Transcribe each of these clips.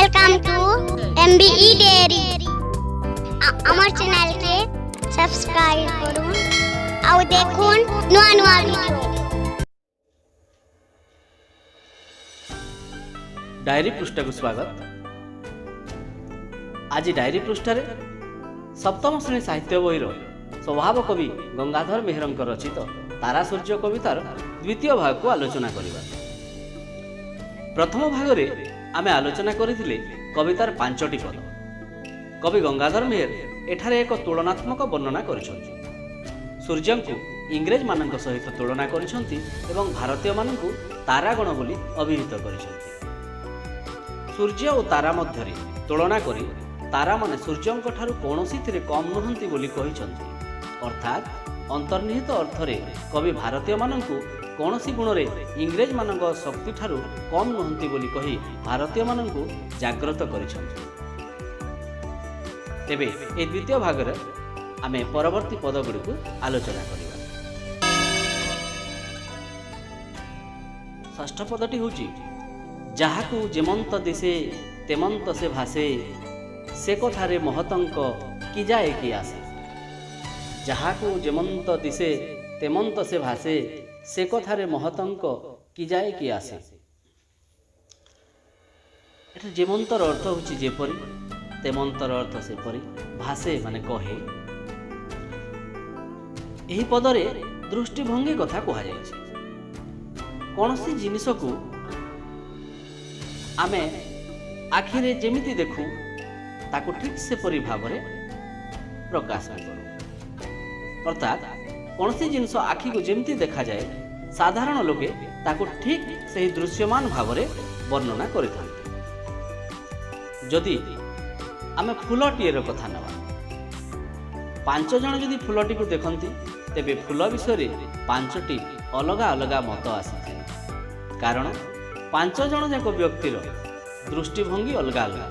Welcome to MBE dairy. আমার চ্যানেলকে subscribe করুন আর দেখুন নয়া নয়া ভিডিও। ଡାଏରୀ ପୃଷ୍ଠାକୁ ସ୍ୱାଗତ। ଆଜି ଡାଏରୀ ପୃଷ୍ଠାରେ ସପ୍ତମ ଶ୍ରେଣୀ ସାହିତ୍ୟ ବହିର ସ୍ୱଭାବ କବି ଗଙ୍ଗାଧର ମେହେରଙ୍କ ରଚିତ ତାରା ସୂର୍ଯ୍ୟ କବିତାର ଦ୍ୱିତୀୟ ଭାଗକୁ ଆଲୋଚନା କରିବା। ପ୍ରଥମ ଭାଗରେ ଆମେ ଆଲୋଚନା କରିଥିଲେ କବିତାର 5ଟି ପଦ। କବି ଗଙ୍ଗାଧର ମେହେର ଏଠାରେ ଏକ ତୁଳନାତ୍ମକ ବର୍ଣ୍ଣନା କରିଛନ୍ତି। ସୂର୍ଯ୍ୟଙ୍କୁ ଇଂରେଜମାନଙ୍କ ସହିତ ତୁଳନା କରିଛନ୍ତି ଏବଂ ଭାରତୀୟମାନଙ୍କୁ ତାରାଗଣ ବୋଲି ଅଭିହିତ କରିଛନ୍ତି। ସୂର୍ଯ୍ୟ ଓ ତାରା ମଧ୍ୟରେ ତୁଳନା କରି ତାରାମାନେ ସୂର୍ଯ୍ୟଙ୍କ ଠାରୁ କୌଣସିଥିରେ କମ୍ ନୁହନ୍ତି ବୋଲି କହିଛନ୍ତି। ଅର୍ଥାତ୍ ଅନ୍ତର୍ନିହିତ ଅର୍ଥରେ କବି ଭାରତୀୟମାନଙ୍କୁ କୌଣସି ଗୁଣରେ ଇଂରେଜମାନଙ୍କ ଶକ୍ତିଠାରୁ କମ୍ ନୁହନ୍ତି ବୋଲି କହି ଭାରତୀୟମାନଙ୍କୁ ଜାଗ୍ରତ କରିଛନ୍ତି। ତେବେ ଏହି ଦ୍ୱିତୀୟ ଭାଗରେ ଆମେ ପରବର୍ତ୍ତୀ ପଦଗୁଡ଼ିକୁ ଆଲୋଚନା କରିବା। ଷଷ୍ଠ ପଦଟି ହେଉଛି, ଯାହାକୁ ଯେମନ୍ତ ଦିଶେ ତେମନ୍ତ ସେ ଭାସେ, ସେ କଥାରେ ମହତଙ୍କ କି ଯାଏ କି ଆସେ। ଯାହାକୁ ଯେମନ୍ତ ଦିଶେ ତେମନ୍ତ ସେ ଭାସେ, ସେ କଥାରେ ମହତଙ୍କ କି ଯାଏ କି ଆସେ। ଏଠାରେ ଯେମନ୍ତର ଅର୍ଥ ହେଉଛି ଯେପରି, ତେମନ୍ତର ଅର୍ଥ ସେପରି, ଭାସେ ମାନେ କହେ। ଏହି ପଦରେ ଦୃଷ୍ଟିଭଙ୍ଗୀ କଥା କୁହାଯାଇଛି। କୌଣସି ଜିନିଷକୁ ଆମେ ଆଖିରେ ଯେମିତି ଦେଖୁ ତାକୁ ଠିକ୍ ସେପରି ଭାବରେ ପ୍ରକାଶ କରୁ। ଅର୍ଥାତ୍ କୌଣସି ଜିନିଷ ଆଖିକୁ ଯେମିତି ଦେଖାଯାଏ ସାଧାରଣ ଲୋକେ ତାକୁ ଠିକ୍ ସେହି ଦୃଶ୍ୟମାନ ଭାବରେ ବର୍ଣ୍ଣନା କରିଥାନ୍ତି। ଯଦି ଆମେ ଫୁଲଟିଏର କଥା ନେବା, 5 ଜଣ ଯଦି ଫୁଲଟିକୁ ଦେଖନ୍ତି ତେବେ ଫୁଲ ବିଷୟରେ 5ଟି ଅଲଗା ଅଲଗା ମତ ଆସିଥାଏ। କାରଣ 5 ଜଣ ଯାକ ବ୍ୟକ୍ତିର ଦୃଷ୍ଟିଭଙ୍ଗୀ ଅଲଗା ଅଲଗା।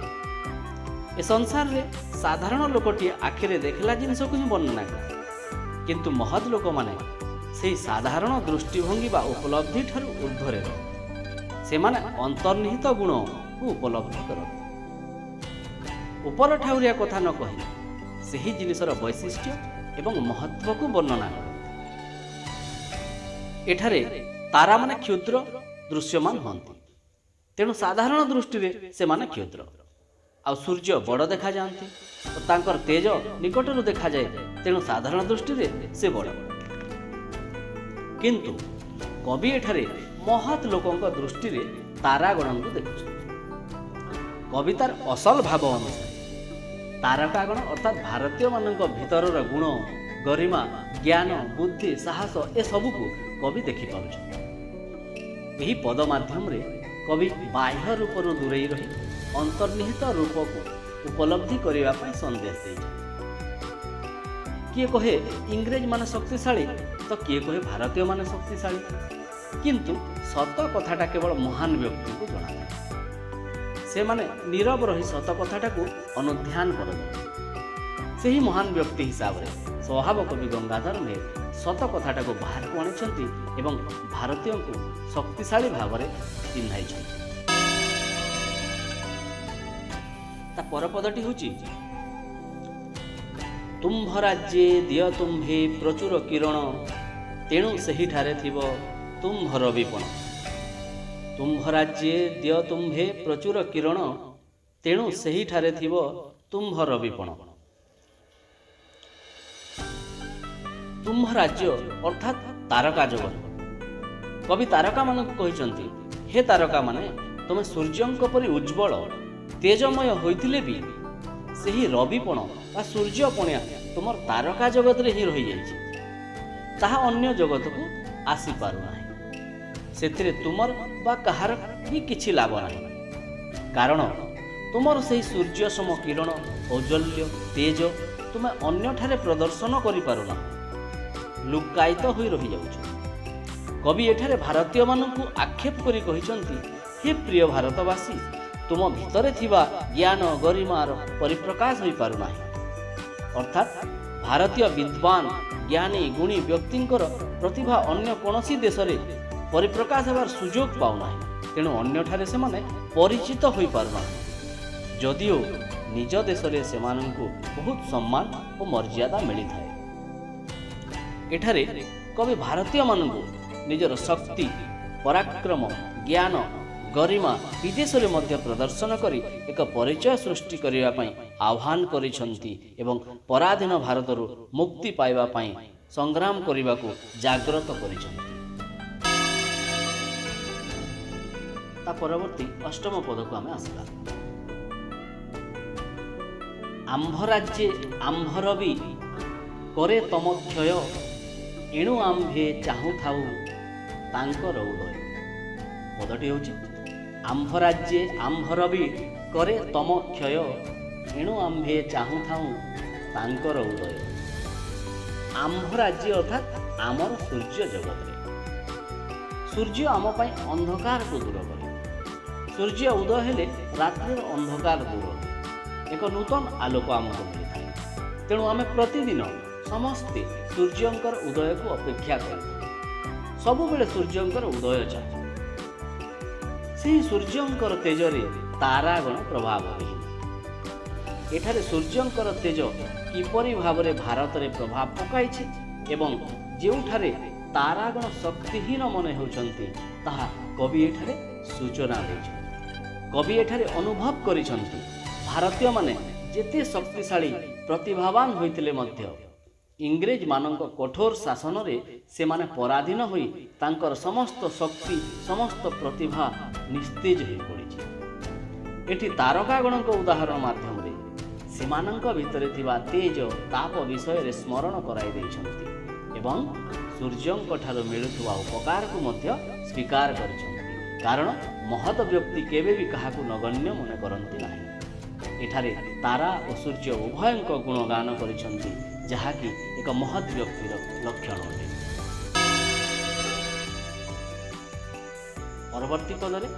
ଏ ସଂସାରରେ ସାଧାରଣ ଲୋକଟିଏ ଆଖିରେ ଦେଖିଲା ଜିନିଷକୁ ହିଁ ବର୍ଣ୍ଣନା କରେ, କିନ୍ତୁ ମହତ୍ ଲୋକମାନେ ସେହି ସାଧାରଣ ଦୃଷ୍ଟିଭଙ୍ଗୀ ବା ଉପଲବ୍ଧି ଠାରୁ ଊର୍ଦ୍ଧ୍ୱରେ ରହନ୍ତି। ସେମାନେ ଅନ୍ତର୍ନିହିତ ଗୁଣକୁ ଉପଲବ୍ଧି କରନ୍ତି। ଉପର ଠାଉରିଆ କଥା ନ କହି ସେହି ଜିନିଷର ବୈଶିଷ୍ଟ୍ୟ ଏବଂ ମହତ୍ତ୍ୱକୁ ବର୍ଣ୍ଣନା କରନ୍ତି। ଏଠାରେ ତାରାମାନେ କ୍ଷୁଦ୍ର ଦୃଶ୍ୟମାନ ହୁଅନ୍ତି, ତେଣୁ ସାଧାରଣ ଦୃଷ୍ଟିରେ ସେମାନେ କ୍ଷୁଦ୍ର। ଆଉ ସୂର୍ଯ୍ୟ ବଡ଼ ଦେଖାଯାଆନ୍ତି ଓ ତାଙ୍କର ତେଜ ନିକଟରୁ ଦେଖାଯାଏ, ତେଣୁ ସାଧାରଣ ଦୃଷ୍ଟିରେ ସେ ବଡ଼। କିନ୍ତୁ କବି ଏଠାରେ ମହତ୍ ଲୋକଙ୍କ ଦୃଷ୍ଟିରେ ତାରାଗଣଙ୍କୁ ଦେଖୁଛନ୍ତି। କବିତାର ଅସଲ ଭାବ ଅନୁସାରେ ତାରକାଗଣ ଅର୍ଥାତ୍ ଭାରତୀୟମାନଙ୍କ ଭିତରର ଗୁଣ, ଗରିମା, ଜ୍ଞାନ, ବୁଦ୍ଧି, ସାହସ ଏସବୁକୁ କବି ଦେଖିପାରୁଛନ୍ତି। ଏହି ପଦ ମାଧ୍ୟମରେ କବି ବାହ୍ୟ ରୂପରୁ ଦୂରେଇ ରହି ଅନ୍ତର୍ନିହିତ ରୂପକୁ ଉପଲବ୍ଧି କରିବା ପାଇଁ ସନ୍ଦେଶ ଦେଇଛନ୍ତି। କିଏ କହେ ଇଂରେଜମାନେ ଶକ୍ତିଶାଳୀ ତ କିଏ କହେ ଭାରତୀୟମାନେ ଶକ୍ତିଶାଳୀ, କିନ୍ତୁ ସତ କଥାଟା କେବଳ ମହାନ ବ୍ୟକ୍ତିଙ୍କୁ ଜଣାଥାଏ। ସେମାନେ ନୀରବ ରହି ସତ କଥାଟାକୁ ଅନୁଧ୍ୟାନ କରନ୍ତି। ସେହି ମହାନ ବ୍ୟକ୍ତି ହିସାବରେ ସ୍ୱଭାବ କବି ଗଙ୍ଗାଧର ମେହେର ସତ କଥାଟାକୁ ବାହାରକୁ ଆଣିଛନ୍ତି ଏବଂ ଭାରତୀୟଙ୍କୁ ଶକ୍ତିଶାଳୀ ଭାବରେ ଚିହ୍ନାଇଛନ୍ତି। ତା ପରପଦଟି ହେଉଛି, ତୁମ୍ଭ ରାଜ୍ୟେ ଦିଅ ତୁମ୍ଭେ ପ୍ରଚୁର କିରଣ, ତେଣୁ ସେହିଠାରେ ଥିବ ତୁମ୍ଭର ବିପଣ। ତୁମ୍ଭ ରାଜ୍ୟେ ଦିଅ ତୁମ୍ଭେ ପ୍ରଚୁର କିରଣ, ତେଣୁ ସେହିଠାରେ ଥିବ ତୁମ୍ଭର ବିପଣ। ତୁମ୍ଭ ରାଜ୍ୟ ଅର୍ଥାତ୍ ତାରକା ଜଗତ। କବି ତାରକାମାନଙ୍କୁ କହିଛନ୍ତି, ହେ ତାରକାମାନେ, ତୁମେ ସୂର୍ଯ୍ୟଙ୍କ ପରି ଉଜ୍ଜ୍ୱଳ ତେଜମୟ ହୋଇଥିଲେ ବି ସେହି ରବିପଣ ବା ସୂର୍ଯ୍ୟପଣିଆ ତୁମର ତାରକା ଜଗତରେ ହିଁ ରହିଯାଇଛି, ତାହା ଅନ୍ୟ ଜଗତକୁ ଆସିପାରୁନାହିଁ। ସେଥିରେ ତୁମର ବା କାହାର ବି କିଛି ଲାଭ ନାହିଁ, କାରଣ ତୁମର ସେହି ସୂର୍ଯ୍ୟ ସମ କିରଣ, ଔଜ୍ଜ୍ୱଲ୍ୟ, ତେଜ ତୁମେ ଅନ୍ୟଠାରେ ପ୍ରଦର୍ଶନ କରିପାରୁନାହ, ଲୁକ୍କାୟିତ ହୋଇ ରହିଯାଉଛ। କବି ଏଠାରେ ଭାରତୀୟମାନଙ୍କୁ ଆକ୍ଷେପ କରି କହିଛନ୍ତି, ହେ ପ୍ରିୟ ଭାରତବାସୀ, ତୁମ ଭିତରେ ଥିବା ଜ୍ଞାନ ଗରିମାର ପରିପ୍ରକାଶ ହୋଇପାରୁନାହିଁ। ଅର୍ଥାତ୍ ଭାରତୀୟ ବିଦ୍ୱାନ, ଜ୍ଞାନୀ, ଗୁଣୀ ବ୍ୟକ୍ତିଙ୍କର ପ୍ରତିଭା ଅନ୍ୟ କୌଣସି ଦେଶରେ ପରିପ୍ରକାଶ ହେବାର ସୁଯୋଗ ପାଉନାହିଁ, ତେଣୁ ଅନ୍ୟଠାରେ ସେମାନେ ପରିଚିତ ହୋଇପାରୁନାହାନ୍ତି। ଯଦିଓ ନିଜ ଦେଶରେ ସେମାନଙ୍କୁ ବହୁତ ସମ୍ମାନ ଓ ମର୍ଯ୍ୟାଦା ମିଳିଥାଏ। ଏଠାରେ କବି ଭାରତୀୟମାନଙ୍କୁ ନିଜର ଶକ୍ତି, ପରାକ୍ରମ, ଜ୍ଞାନ, ଗରିମା ବିଦେଶରେ ମଧ୍ୟ ପ୍ରଦର୍ଶନ କରି ଏକ ପରିଚୟ ସୃଷ୍ଟି କରିବା ପାଇଁ ଆହ୍ୱାନ କରିଛନ୍ତି ଏବଂ ପରାଧୀନ ଭାରତରୁ ମୁକ୍ତି ପାଇବା ପାଇଁ ସଂଗ୍ରାମ କରିବାକୁ ଜାଗ୍ରତ କରିଛନ୍ତି। ତା ପରବର୍ତ୍ତୀ ଅଷ୍ଟମ ପଦକୁ ଆମେ ଆସିବା। ଆମ୍ଭ ରାଜ୍ୟେ ଆମ୍ଭର ବି କରେ ତମ କ୍ଷୟ, ଏଣୁ ଆମ୍ଭେ ଚାହୁଁଥାଉ ତାଙ୍କର ଉଦୟ। ପଦଟି ହେଉଛି ଆମ୍ଭ ରାଜ୍ୟେ ଆମ୍ଭର ବି କରେ ତମ କ୍ଷୟ, ଏଣୁ ଆମ୍ଭେ ଚାହୁଁଥାଉ ତାଙ୍କର ଉଦୟ। ଆମ୍ଭ ରାଜ୍ୟ ଅର୍ଥାତ୍ ଆମର ସୂର୍ଯ୍ୟ ଜଗତରେ ସୂର୍ଯ୍ୟ ଆମ ପାଇଁ ଅନ୍ଧକାରକୁ ଦୂର କରେ। ସୂର୍ଯ୍ୟ ଉଦୟ ହେଲେ ରାତ୍ରିର ଅନ୍ଧକାର ଦୂର ହୁଏ, ଏକ ନୂତନ ଆଲୋକ ଆମକୁ ମିଳିଥାଏ। ତେଣୁ ଆମେ ପ୍ରତିଦିନ ସମସ୍ତେ ସୂର୍ଯ୍ୟଙ୍କର ଉଦୟକୁ ଅପେକ୍ଷା କରିଥାଉ, ସବୁବେଳେ ସୂର୍ଯ୍ୟଙ୍କର ଉଦୟ ଚାହୁଁ। ସେହି ସୂର୍ଯ୍ୟଙ୍କର ତେଜରେ ତାରାଗଣ ପ୍ରଭାବବିହୀନ। ଏଠାରେ ସୂର୍ଯ୍ୟଙ୍କର ତେଜ କିପରି ଭାବରେ ଭାରତରେ ପ୍ରଭାବ ପକାଇଛି ଏବଂ ଯେଉଁଠାରେ ତାରାଗଣ ଶକ୍ତିହୀନ ମନେ ହେଉଛନ୍ତି, ତାହା କବି ଏଠାରେ ସୂଚନା ଦେଇଛନ୍ତି। କବି ଏଠାରେ ଅନୁଭବ କରିଛନ୍ତି ଭାରତୀୟମାନେ ଯେତେ ଶକ୍ତିଶାଳୀ, ପ୍ରତିଭାବାନ ହୋଇଥିଲେ ମଧ୍ୟ ଇଂରେଜମାନଙ୍କ କଠୋର ଶାସନରେ ସେମାନେ ପରାଧୀନ ହୋଇ ତାଙ୍କର ସମସ୍ତ ଶକ୍ତି, ସମସ୍ତ ପ୍ରତିଭା ନିସ୍ତେଜ ହୋଇପଡ଼ିଛି। ଏଠି ତାରକାଗଣଙ୍କ ଉଦାହରଣ ମାଧ୍ୟମରେ ସେମାନଙ୍କ ଭିତରେ ଥିବା ତେଜ, ତାପ ବିଷୟରେ ସ୍ମରଣ କରାଇ ଦେଇଛନ୍ତି ଏବଂ ସୂର୍ଯ୍ୟଙ୍କ ଠାରୁ ମିଳୁଥିବା ଉପକାରକୁ ମଧ୍ୟ ସ୍ୱୀକାର କରିଛନ୍ତି। କାରଣ ମହତ ବ୍ୟକ୍ତି କେବେ ବି କାହାକୁ ନଗଣ୍ୟ ମନେ କରନ୍ତି ନାହିଁ। ଏଠାରେ ତାରା ଓ ସୂର୍ଯ୍ୟ ଉଭୟଙ୍କ ଗୁଣଗାନ କରିଛନ୍ତି, ଯାହାକି ଏକ ମହତ୍ ବ୍ୟକ୍ତିର ଲକ୍ଷଣ ଅଟେ। ପରବର୍ତ୍ତୀ ପଦରେ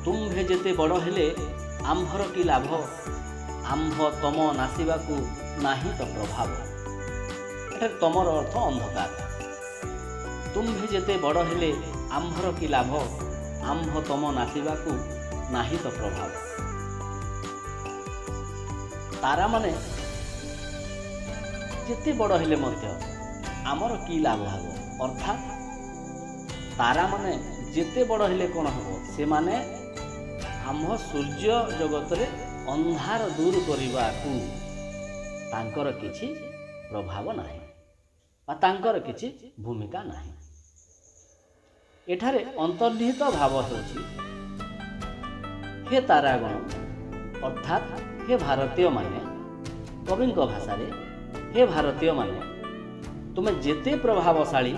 ତୁମ୍ଭେ ଯେତେ ବଡ଼ ହେଲେ ଆମ୍ଭର କି ଲାଭ, ଆମ୍ଭ ତମ ନାଶିବାକୁ ନାହିଁ ତ ପ୍ରଭାବ। ଏଠାରେ ତମର ଅର୍ଥ ଅନ୍ଧକାର। ତୁମ୍ଭେ ଯେତେ ବଡ଼ ହେଲେ ଆମ୍ଭର କି ଲାଭ, ଆମ୍ଭ ତମ ନାଶିବାକୁ ନାହିଁ ତ ପ୍ରଭାବ। ତାରାମାନେ ଯେତେ ବଡ଼ ହେଲେ ମଧ୍ୟ ଆମର କି ଲାଭ ହେବ, ଅର୍ଥାତ୍ ତାରାମାନେ ଯେତେ ବଡ଼ ହେଲେ କ'ଣ ହେବ, ସେମାନେ ଆମ୍ଭ ସୂର୍ଯ୍ୟ ଜଗତରେ ଅନ୍ଧାର ଦୂର କରିବାକୁ ତାଙ୍କର କିଛି ପ୍ରଭାବ ନାହିଁ ବା ତାଙ୍କର କିଛି ଭୂମିକା ନାହିଁ। ଏଠାରେ ଅନ୍ତର୍ନିହିତ ଭାବ ହେଉଛି ହେ ତାରାଗଣ, ଅର୍ଥାତ୍ ହେ ଭାରତୀୟମାନେ, କବିଙ୍କ ଭାଷାରେ ହେ ଭାରତୀୟମାନେ, ତୁମେ ଯେତେ ପ୍ରଭାବଶାଳୀ,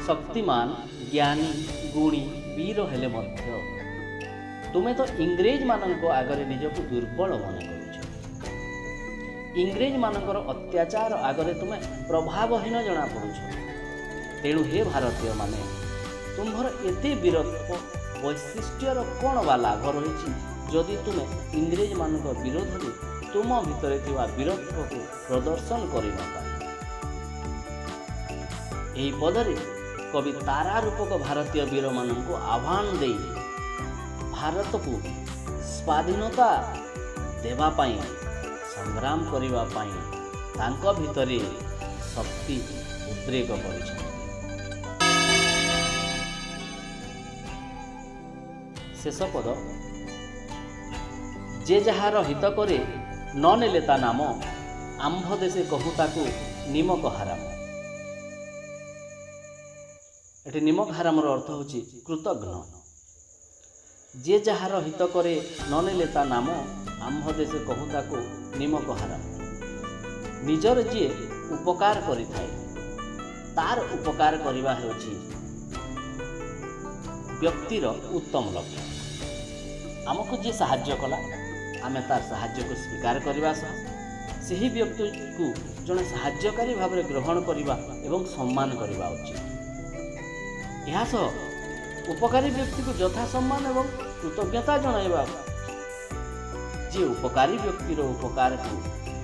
ଶକ୍ତିମାନ, ଜ୍ଞାନୀ, ଗୁଣୀ, ବୀର ହେଲେ ମଧ୍ୟ ତୁମେ ତ ଇଂରେଜମାନଙ୍କ ଆଗରେ ନିଜକୁ ଦୁର୍ବଳ ମନେ କରୁଛ। ଇଂରେଜମାନଙ୍କର ଅତ୍ୟାଚାର ଆଗରେ ତୁମେ ପ୍ରଭାବହୀନ ଜଣାପଡ଼ୁଛ। ତେଣୁ ହେ ଭାରତୀୟମାନେ, ତୁମ୍ଭର ଏତେ ବୀରତ୍ୱ ବୈଶିଷ୍ଟ୍ୟର କ'ଣ ବା ଲାଭ ରହିଛି ଯଦି ତୁମେ ଇଂରେଜମାନଙ୍କ ବିରୋଧରେ ତୁମ ଭିତରେ ଥିବା ବୀରତ୍ୱକୁ ପ୍ରଦର୍ଶନ କରିନପାରିବ। ଏହି ପଦରେ କବି ତାରା ରୂପକ ଭାରତୀୟ ବୀରମାନଙ୍କୁ ଆହ୍ୱାନ ଦେଇ ଭାରତକୁ ସ୍ୱାଧୀନତା ଦେବା ପାଇଁ ସଂଗ୍ରାମ କରିବା ପାଇଁ ତାଙ୍କ ଭିତରେ ଶକ୍ତି ଉଦ୍ରେକ କରିଛନ୍ତି। ଶେଷ ପଦ, ଯେ ଯାହାର ହିତ କରେ ନ ନେଲେ ତା ନାମ, ଆମ୍ଭ ଦେଶେ କହୁ ତାକୁ ନିମକ ହାରାମ। ଏଠି ନିମକ ହାରାମର ଅର୍ଥ ହେଉଛି କୃତଘ୍ନ। ଯେ ଯାହାର ହିତ କରେ ନ ନେଲେ ତା ନାମ, ଆମ୍ଭ ଦେଶେ କହୁ ତାକୁ ନିମକ ହାରାମ। ନିଜର ଯିଏ ଉପକାର କରିଥାଏ ତାର ଉପକାର କରିବା ହେଉଛି ବ୍ୟକ୍ତିର ଉତ୍ତମ ଲକ୍ଷ୍ୟ। ଆମକୁ ଯିଏ ସାହାଯ୍ୟ କଲା ଆମେ ତାର ସାହାଯ୍ୟକୁ ସ୍ୱୀକାର କରିବା ସହ ସେହି ବ୍ୟକ୍ତିକୁ ଜଣେ ସାହାଯ୍ୟକାରୀ ଭାବରେ ଗ୍ରହଣ କରିବା ଏବଂ ସମ୍ମାନ କରିବା ଉଚିତ। ଏହା ସହ ଉପକାରୀ ବ୍ୟକ୍ତିକୁ ଯଥା ସମ୍ମାନ ଏବଂ କୃତଜ୍ଞତା ଜଣାଇବା। ଯିଏ ଉପକାରୀ ବ୍ୟକ୍ତିର ଉପକାରକୁ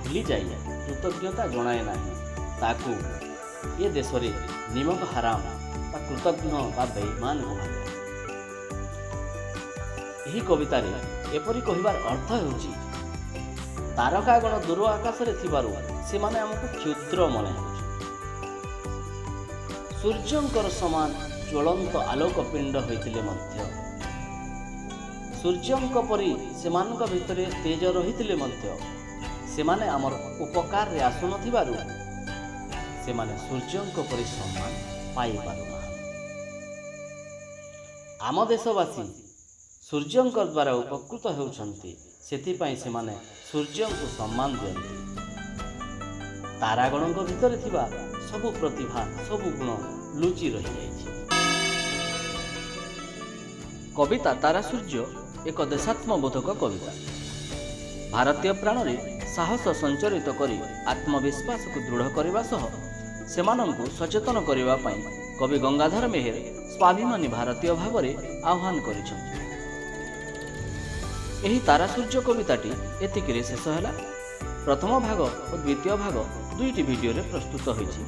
ଭୁଲିଯାଇ କୃତଜ୍ଞତା ଜଣାଏ ନାହିଁ, ତାକୁ ଏ ଦେଶରେ ନିମକ ହାରାମ ବା କୃତଘ୍ନ ବା ବେଇମାନ କୁହାଯାଏ। ଏହି କବିତାରେ ଏପରି କହିବାର ଅର୍ଥ ହେଉଛି, ତାରକାଗଣ ଦୂର ଆକାଶରେ ଥିବାରୁ ସେମାନେ ଆମକୁ କ୍ଷୁଦ୍ର ମନେ ହେଉଛି। ସୂର୍ଯ୍ୟଙ୍କର ସମାନ ଜ୍ୱଳନ୍ତ ଆଲୋକ ପିଣ୍ଡ ହୋଇଥିଲେ ମଧ୍ୟ, ସୂର୍ଯ୍ୟଙ୍କ ପରି ସେମାନଙ୍କ ଭିତରେ ତେଜ ରହିଥିଲେ ମଧ୍ୟ, ସେମାନେ ଆମର ଉପକାରରେ ଆସୁନଥିବାରୁ ସେମାନେ ସୂର୍ଯ୍ୟଙ୍କ ପରି ସମ୍ମାନ ପାଇପାରୁନାହାନ୍ତି। ଆମ ଦେଶବାସୀ ସୂର୍ଯ୍ୟଙ୍କ ଦ୍ୱାରା ଉପକୃତ ହେଉଛନ୍ତି, ସେଥିପାଇଁ ସେମାନେ ସୂର୍ଯ୍ୟଙ୍କୁ ସମ୍ମାନ ଦିଅନ୍ତି। ତାରାଗଣଙ୍କ ଭିତରେ ଥିବା ସବୁ ପ୍ରତିଭା, ସବୁ ଗୁଣ ଲୁଚି ରହିଯାଇଛି। କବିତା ତାରା ସୂର୍ଯ୍ୟ ଏକ ଦେଶାତ୍ମବୋଧକ କବିତା। ଭାରତୀୟ ପ୍ରାଣରେ ସାହସ ସଞ୍ଚରିତ କରି ଆତ୍ମବିଶ୍ୱାସକୁ ଦୃଢ଼ କରିବା ସହ ସେମାନଙ୍କୁ ସଚେତନ କରିବା ପାଇଁ କବି ଗଙ୍ଗାଧର ମେହେର ସ୍ୱାଭିମାନୀ ଭାରତୀୟ ଭାବରେ ଆହ୍ୱାନ କରିଛନ୍ତି। ଏହି ତାରା ସୂର୍ଯ୍ୟ କବିତାଟି ଏତିକିରେ ଶେଷ ହେଲା। ପ୍ରଥମ ଭାଗ ଓ ଦ୍ୱିତୀୟ ଭାଗ ଦୁଇଟି ଭିଡ଼ିଓରେ ପ୍ରସ୍ତୁତ ହୋଇଛି।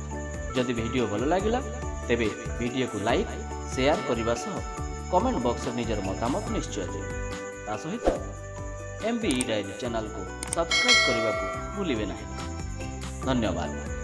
ଯଦି ଭିଡ଼ିଓ ଭଲ ଲାଗିଲା, ତେବେ ଭିଡ଼ିଓକୁ ଲାଇକ୍, ସେୟାର କରିବା ସହ କମେଣ୍ଟ ବକ୍ସରେ ନିଜର ମତାମତ ନିଶ୍ଚୟ ଦେବେ। ତା ସହିତ ଏମ୍ ବି ଇ ଡାଏରୀ ଚ୍ୟାନେଲକୁ ସବସ୍କ୍ରାଇବ୍ କରିବାକୁ ଭୁଲିବେ ନାହିଁ। ଧନ୍ୟବାଦ।